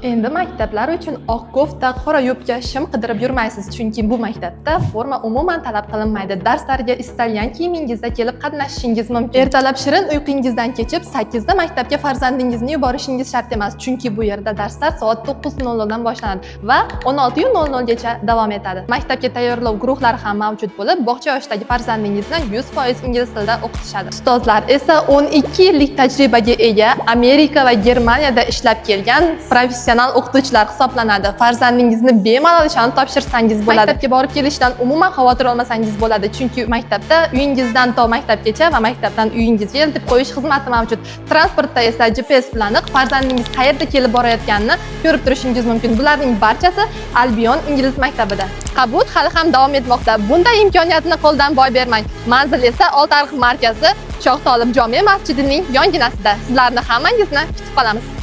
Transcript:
Endi maktablar uchun oq kofta, qora yubka, shim qidirib yurmaysiz, chunki bu maktabda forma umuman talab qilinmaydi. Darslarga istalgan kiyimingizda kelib qatnashishingiz mumkin. Ertalab shirin uyqungizdan kechib 8 da maktabga farzandingizni yuborishingiz shart emas, chunki bu yerda darslar soat 9:00 dan boshlanadi va 16:00 gacha davom etadi. Maktabga tayyorlov guruhlari ham mavjud bo'lib, bog'cha yoshidagi farzandingizni 100% ingliz tilida o'qitishadi. Ustozlar esa 12 yillik tajribaga ega, Amerika va Germaniyada ishlab kelgan professional o'qituvchilar hisoblanadi. Farzandingizni bemalol ishonib topshirsangiz bo'ladi. Maktabga borib kelishdan umuman xavotir olmasangiz bo'ladi, chunki maktabda uyingizdan to maktabgacha va maktabdan uyingizga eltib qo'yish xizmati mavjud. Transportda esa GPS ulaniq, farzandingiz qayerda kelib borayotganini ko'rib turishingiz mumkin. Bularning barchasi Albion ingliz maktabida. Qabul hali ham davom etmoqda. Bunday imkoniyatni qo'ldan boy bermang. Manzil esa Oltiariq markazi, Shoh Tolib jome masjidining yonginasida. Sizlarni hammangizni kutib qolamiz.